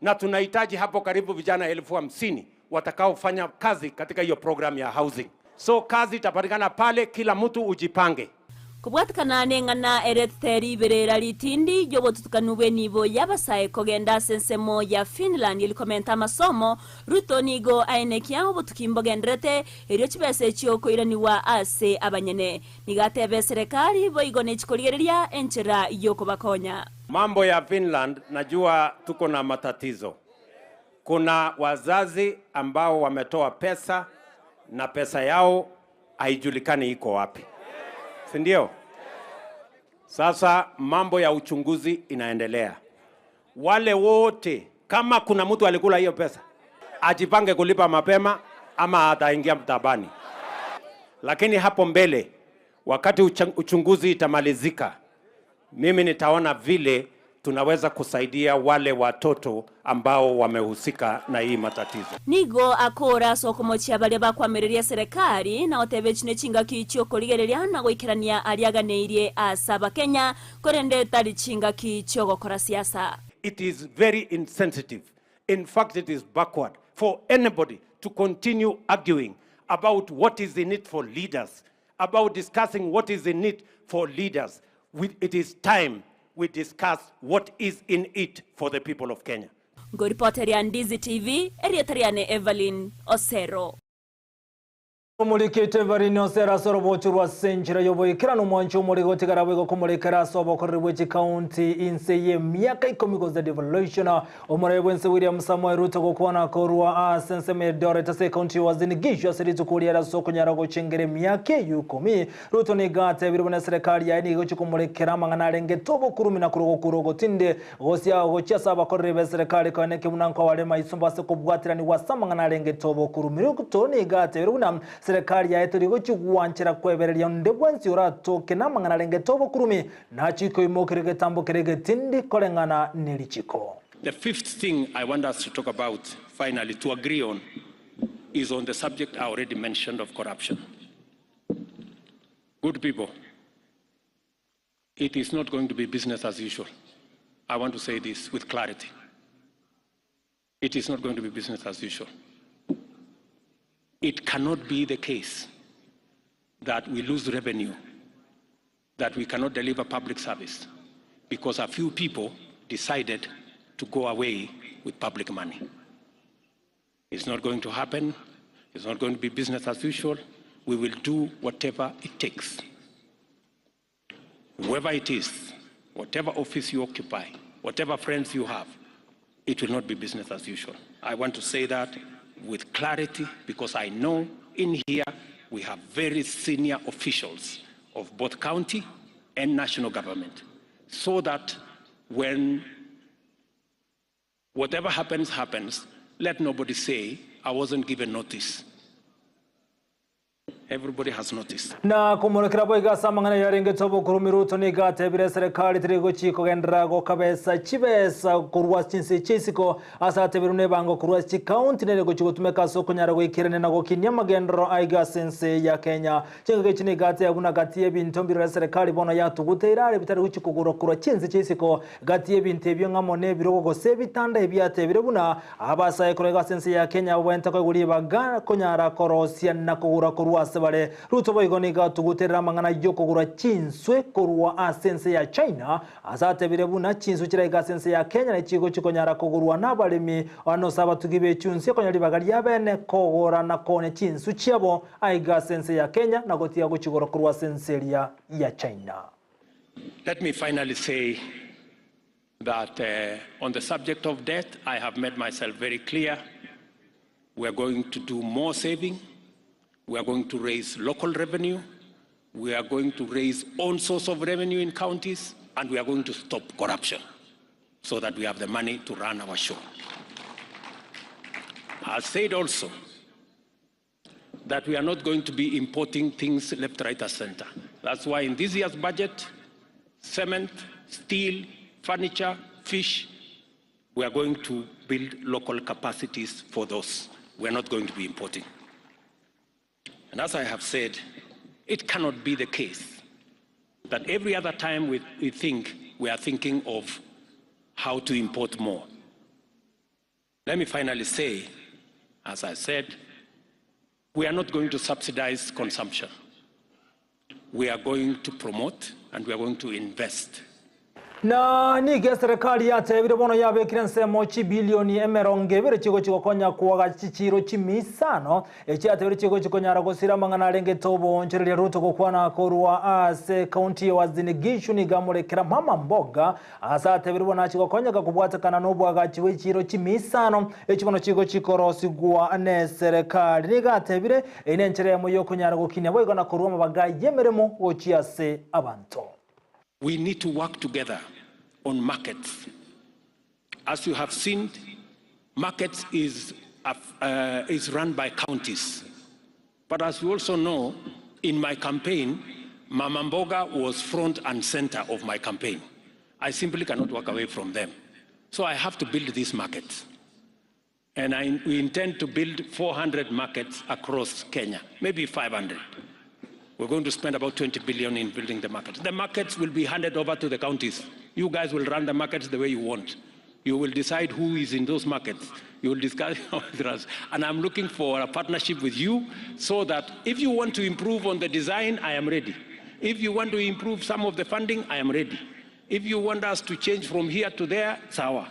na tunahitaji hapo karibu vijana elfu hamsini watakaofanya kazi katika hiyo program ya housing. So kazi itapatikana pale, kila mtu ujipange. Kobwatikana neng'ana eretete riberera ritindi riobotutukanu bw'enibo y'abasae kogenda ase ensemo ya Finland erikomenta amasomo, Ruto nigo aenekia obotuki mbogenderete erio chibesa echio koiranigwa ase abanyene. Nigo atebe eserekari boigo nechikorigereria enchera y'okobakonya. Mambo ya Finland, najua tuko na matatizo. Kuna wazazi ambao wametoa pesa na pesa yao haijulikani iko wapi, si ndio? Sasa mambo ya uchunguzi inaendelea. Wale wote, kama kuna mtu alikula hiyo pesa, ajipange kulipa mapema ama ataingia mtabani. Lakini hapo mbele, wakati uchunguzi itamalizika, mimi nitaona vile tunaweza kusaidia wale watoto ambao wamehusika na hii matatizo. Nigo akora ase okomochia baria bakoamereria eserekari na goteba echi nechingaki chiokorigereria na goikerania aria aganeirie ase abakenya korende tari chingaki chiogokora siasa. It is very insensitive. In fact, it is backward for anybody to continue arguing about what is in it for leaders, about discussing what is in it for leaders. It is time we discuss what is in it for the people of Kenya. Ngoripoteria Ndizi TV, erieta riane Evelyn Osero. Omorikete barini osera ase orobocho rwa ase enchera y'oboikeranu omwancho omore gotigara boigo komorekera ase obokoreri bwe chikaunti inse y'emiaka ikomi gose devolution. Omorai bw'ense William Samoei Ruto gokwana korwa ase ensemo ya Eldoret ase ekaunti ya Uasin Gishu ase rituko riare ase okonyara gochengera emiaka eyio ikomi. Ruto nigo atebire buna eserekari yaye nigo egochia komorekera amang'ana arengete obokurumi na korwa ogokura ogotinde gosia gochia ase abakoreri b'eserekari koeneke buna nkobare maiso mbase kobwatiranigwa ase amang'ana arengete obokurumi. Ruto nigo atebire buna serikari yaye tori gochia gwanchera kwebereria onde bwensi oratoke namang'ana arengete obokurumi, nachie koimokeria egetambo keria egetindi koreng'ana nerichiko. The fifth thing I want us to talk about, finally, to agree on, is on the subject I already mentioned of corruption. Good people, it is not going to be business as usual. I want to say this with clarity. It is not going to be business as usual. It cannot be the case that we lose revenue, that we cannot deliver public service because a few people decided to go away with public money. It's not going to happen. It's not going to be business as usual. We will do whatever it takes. Whoever it is, whatever office you occupy, whatever friends you have, it will not be business as usual. I want to say that with clarity because I know in here we have very senior officials of both county and national government so that when whatever happens, happens, let nobody say, I wasn't given notice. Everybody has noticed. Na komorekera boigo ase amang'ana yarengete obokurumi Ruto nigo atebire eserekari teri gochi kogenderera gokabesa chibesa korwa chinse chia isiko ase atebire buna ebango korwa ase chikaunti nere gochi gotumeka ase okonyara goikerania na gokinia amagenderero aiga ase ense ya Kenya. Chingaki echi nigo ateba buna gati y'ebinto mbirore eserekari bono yatuguteire are bitari gochi kogorwa korwa chinse chia isiko gati y'ebinto ebio ng'amo na ebirogo gose ebitanda ebiatebire buna Abasae korwa iga ase ense ya Kenya babwenerete koigwa ribaga konyara korosia na kogura korwa ase bare. Ruto boigo nigo atuguterire amang'ana y'okogura chinswe korwa ase ense ya China ase atebire buna chinswe chire iga ase ense ya Kenya nechigochi konyara kogurwa nabaremi nose abatugi be chunsi konya ribaga riabene kogora na koonia chinswe chiabo aiga ase ense ya Kenya na gotiga gochigora korwa ase ense eria ya China. Let me finally say that uh, on the subject of debt, I have made myself very clear. We are going to do more saving. We are going to raise local revenue. We are going to raise own source of revenue in counties, and we are going to stop corruption so that we have the money to run our show. I said also that we are not going to be importing things left, right, and center. That's why in this year's budget, cement, steel, furniture, fish, we are going to build local capacities for those. We are not going to be importing. And as I have said, it cannot be the case that every other time we, we think, we are thinking of how to import more. Let me finally say, as I said, we are not going to subsidize consumption. We are going to promote and we are going to invest. Na nigo eserekari yatebire bono yabekire ensemo chibilioni emerongo ebere chigochi gokonya koagacha chichiiro chimisano echi yatebire chigochi konyara gosira amang'ana arengete oboonchoreria Ruto gokwana korwa ase ekaunti ya Uasin Gishu nigo amorekera mama mboga ase atebire bono achi gokonyeka kobwatekana na oboagachi bwe chiiro chimisano echi bono chigochi korosigwa na eserekari nigo atebire eye nenchera eyemo yokonyara gokinia boigo na korwa amabaga y'emeremo gochia ase abanto. We need to work together on markets. As you have seen, markets is, uh, is run by counties. But as you also know, in my campaign, Mama Mboga was front and center of my campaign. I simply cannot walk away from them. So I have to build these markets. And I, we intend to build 400 markets across Kenya, maybe 500. We're going to spend about 20 billion in building the markets. The markets will be handed over to the counties. You guys will run the markets the way you want. You will decide who is in those markets. You will discuss with us. And I'm looking for a partnership with you so that if you want to improve on the design, I am ready. If you want to improve some of the funding, I am ready. If you want us to change from here to there, sawa.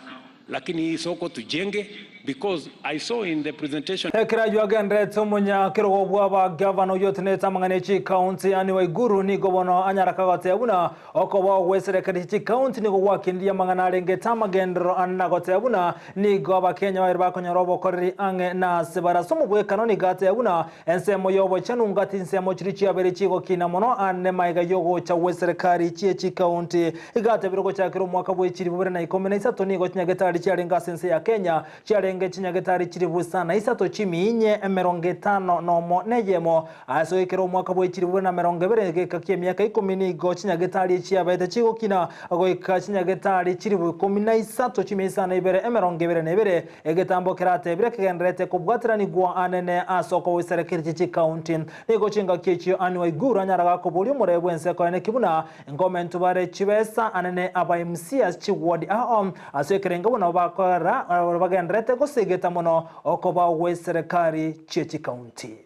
Lakini hii soko tujenge, Because I saw in the presentation. Ekero ayio agenderete omonyakerogo bw'abagavana oyio otenenete amang'ana e chikaunti Anne Waiguru nigo bono anyaraka goteba buna okobao gw'eserekari chie chikaunti nigo gwakinirie amang'ana arengete amagenderero ande na goteba buna nigo abakenya babere bakonyora obokoreri ang'e na ase bare ase omobwekano nigo ateba buna ensemo y'obochenu ngati nsemo chiria chiabere chigokina mono ande magega y'ogocha gw'eserekari chie chikaunti Iga atebire gochakera omwaka bwe chilifu bibere na ikomi na isato nigo chinyagetari chiarenge ase ense ya Kenya chiarenge chinyagetari chilifu isano na isato chimiinye emerongo etano nomo neyemo. Ase goikera omwaka bwe chilifu bibere na emerongo ebere egeka ki'emiaka ikomi nigo chinyagetari echiabete chigokina goika chinyagetari chilifu ikomi na isato chimia isano na ibere emerongo ebere na ebere. Egetambo keratebire kegendererete kobwateranigwa anene ase okogoisarekereria chikaunti. Nigo chingaki echio Anne Waiguru anyaraga koboria omorebe bw'ense koeneki buna Nkomentu bare chibesa anene aba MCAs chiward ao ase ekerengo buna bakora bagendererete gosegeta mono okobao gwe serekari chie chikaunti.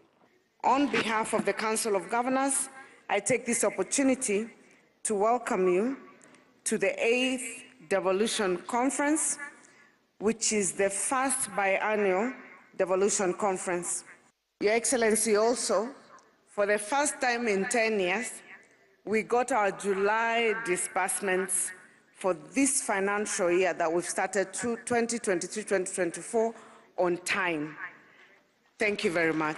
On behalf of the Council of Governors, I take this opportunity to welcome you to the 8th Devolution Conference, which is the first biannual devolution conference. Your Excellency, also, for the first time in 10 years, we got our July disbursements for this financial year that we've started 2023-2024 on time. Thank you very much.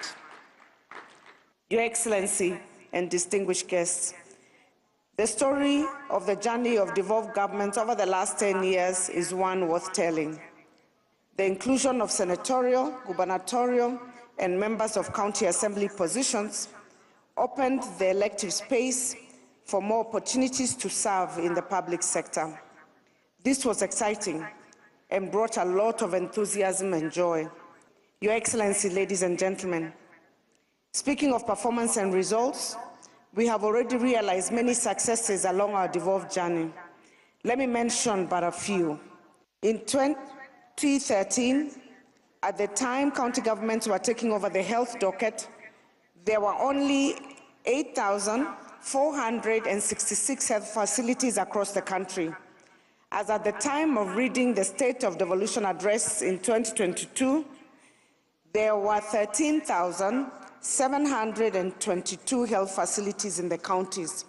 Your Excellency and distinguished guests, the story of the journey of devolved governments over the last 10 years is one worth telling. The inclusion of senatorial, gubernatorial, and members of county assembly positions opened the elective space for more opportunities to serve in the public sector. This was exciting and brought a lot of enthusiasm and joy. Your Excellency, ladies and gentlemen, speaking of performance and results, we have already realized many successes along our devolved journey. Let me mention but a few. In 2013, at the time county governments were taking over the health docket, there were only 8,466 health facilities across the country. As at the time of reading the State of Devolution Address in 2022, there were 13,722 health facilities in the counties.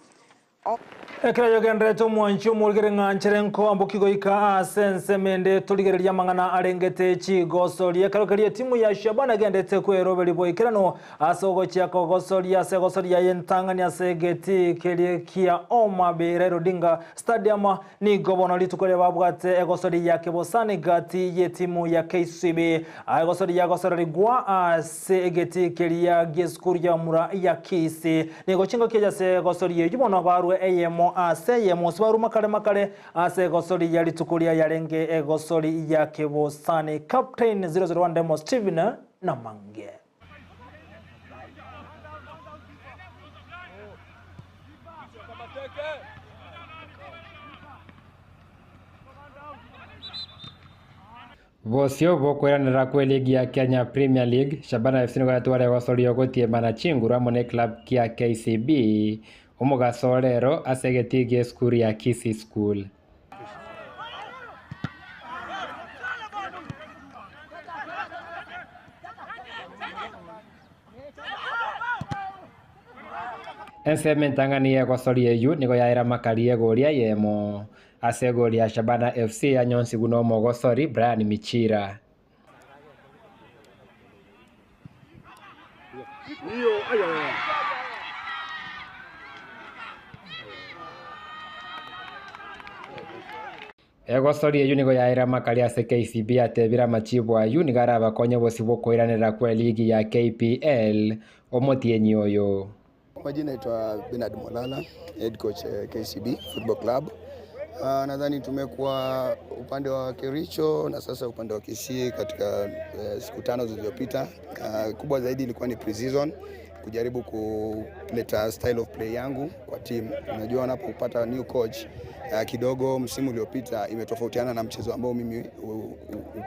Ekero yogendererete omwanchi omorigere ng'a nchere nkoamboki goika ase ensemo ende torigereria amang'ana arengete chigosoria. Ekero keria etimu ya Shabana egendete kweroberi boikeranu ase ogochia kogosoria ase egosoria yaye entang'ani ase egetii keria kia Homa Bay Raila Odinga Stadium. Nigo bono rituko riria babwate egosori ya kebosani gati y'etimu ya KCB. Egosori yagosorerigwa ase egetii keria gi'esukuru y'abamura ya Kisii. Nigo chingaki echi ase egosori eyio bono barue eyemo ase eyemo gose barue makare makare ase egosori ya rituko riria yarenge egosori ya kebosani. Captain 001 Demo Stephen Namange. Bosio bw'okoiranera kw'eligi ya Kenya Premier League, Shabana FC nigo yatware egosoria ogotiemana chinguru amo n'eclub kia KCB omogaso o rero ase egetii gi'esukuru ya Kisii School. Ensemo entang'ani y'egosoria eyio nigo yaira amakari y'egori eyemo ase egori ya Shabana FC yanyonsigwe nomogosori Brian Michira. Egosori eyio nigo yaeire amakari ase KCB yatebire amachibu ayio nigo arabakonye obosio bw'okoiranerera kw'eligi ya KPL omotienyi oyo. Kwa majina naitwa Bernard Molala, head coach KCB Football Club. Nadhani tumekuwa upande wa Kericho na sasa upande wa Kisii katika siku tano zilizopita. Kubwa zaidi ilikuwa ni pre-season. kujaribu kuleta style of play yangu kwa team. Unajua, unapopata new coach kidogo msimu uliopita imetofautiana na mchezo ambao mimi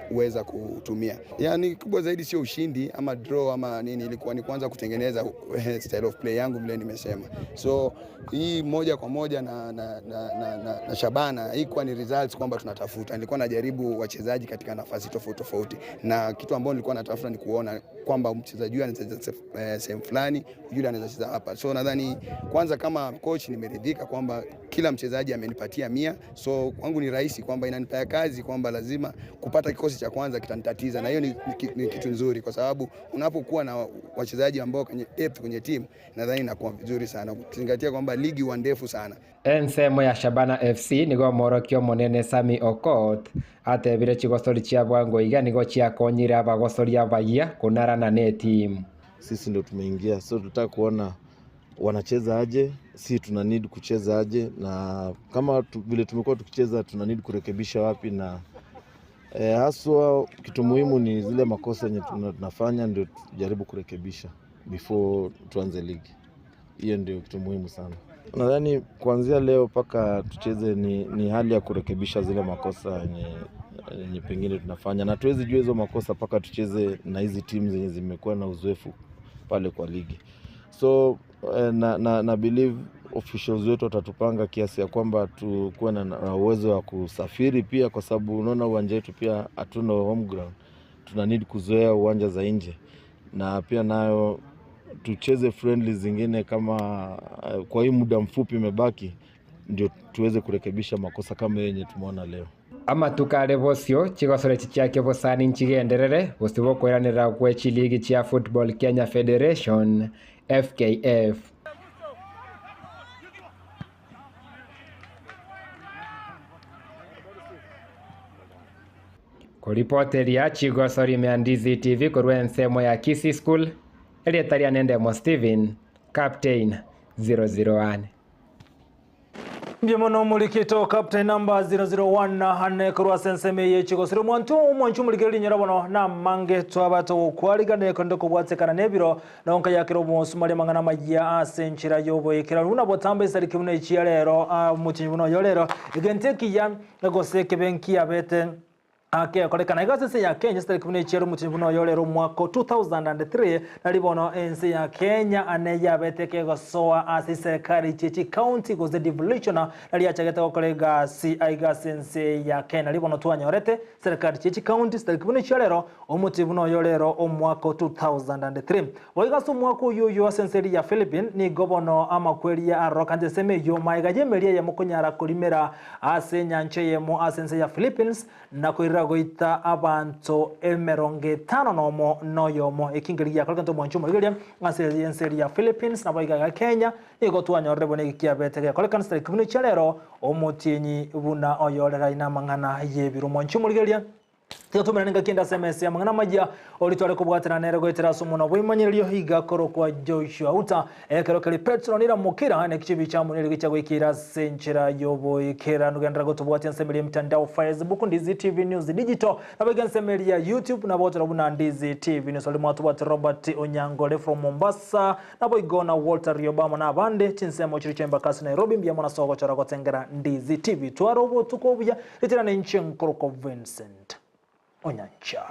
huweza kutumia. Yani kubwa zaidi sio ushindi ama draw ama nini, ilikuwa ni kuanza kutengeneza style of play yangu vile nimesema. So hii moja kwa moja na, na, na, na, na, na Shabana haikuwa ni results kwamba tunatafuta. Nilikuwa najaribu wachezaji katika nafasi tofauti tofauti, na kitu ambao nilikuwa natafuta ni kuona kwamba mchezaji huyu anaweza cheza sehemu fulani, yule anaweza cheza hapa. So nadhani kwanza kama coach nimeridhika kwamba kila mchezaji amenipatia 100, so kwangu ni rahisi kwamba inanipea kazi kwamba lazima kupata kikosi cha kwanza kitanitatiza, na hiyo ni kitu nzuri kwa sababu unapokuwa na wachezaji ambao kwenye depth kwenye timu nadhani inakuwa vizuri sana, ukizingatia kwamba ligi huwa ndefu sana. Ensemo ya Shabana FC nigo omworokia omonene Sammy Okot atebire chigosori chia bwango iga nigo chiakonyire abagosori abayia konarana na etimu. Sisi ndio tumeingia, so tutaka kuona wanacheza aje, si tuna need kucheza aje, na kama vile tumekuwa tukicheza tuna need kurekebisha wapi, na haswa kitu muhimu ni zile makosa yenye tunafanya ndio tujaribu kurekebisha before tuanze ligi. Hiyo ndio kitu muhimu sana. Nadhani kuanzia leo mpaka tucheze ni hali ya kurekebisha zile makosa yenye pengine tunafanya, na tuwezi jua hizo makosa mpaka tucheze na hizi timu zenye zimekuwa na uzoefu pale kwa ligi. So na believe officials wetu watatupanga kiasi ya kwamba tukuwe na uwezo wa kusafiri pia, kwa sababu unaona uwanja wetu pia hatuna home ground, tuna need kuzoea uwanja za nje, na pia nayo tucheze friendly zingine kama kwa hii muda mfupi imebaki, ndio tuweze kurekebisha makosa kama yenye tumeona leo. Amatuko bosio chigosore chichiake bosani nchigenderere gose bokweranera gwe chiligi chia Football Kenya Federation FKF. Koripoteria chigosori mea Ndizi TV korwa ensemo ya Kisii School erietaria nendemo Steven Captain 001. Mbyemono mulikito Captain number 001 hane korwa senseme yechigosire mwantu omwanchu mulikere linyora bono na mange twabato gokwarigana kondo kobwatsekana nebiro nonka yakira omonsu mari mang'ana maya ase enchera yoboekera runa botambe esariki buna echia rero omotinyi buna oyo rero egento ekiya egose ekebe nkiabete akekorekana igase ense ya Kenya sitariki buna echiero omotinyi buna oyo rero omwaka 2003 nari bono ense ya Kenya ane yabete kegosoa ase serikali chie county gose devolution nari yachagete gokora egasi aigase ense ya Kenya nari bono twanyorete serikali chie county sitariki buna echia rero omotinyi buna oyo rero omwaka 2003 boigase omwaka oyo oyo ase ense ya Philippines nigo bono amakweria aroka nseme eyo maiga yemeria yemo konyara korimera ase enyancha eyemo ase ense ya Philippines na koirira goita abanto emerongo etano nomo noyomo ekingeri giakorekana omwancho omorigeria ase ense ya Philippines nabo iga ya Kenya nigo twanyorire buna eki kiabete gekorekana sitariki buna echia rero omotienyi buna oyorera ina amang'ana yebiro omwancho omorigeria tigatumira ninga kenda SMS ya mang'ana maya oritware kobwatana nere goetera ase omono bwaimanyererio iga korokwa Joshua Uta ekero keri Petro nira mukira nekichibi cha munere gicha gwikira ase enchera yoboikera nugendera gotobwatia nsemeri ya mtandao Facebook Ndizi TV News Digital nabaiga nsemeri ya YouTube nabotera buna Ndizi TV News oli mwatubwate Robert Onyangole from Mombasa naboigona Walter Riobama na abande chinsemo chiri chembakasi Nairobi mbia mona sogo chora gotengera Ndizi TV twaro obotuko obuya ritira nenche nkoroko Vincent Onyancha.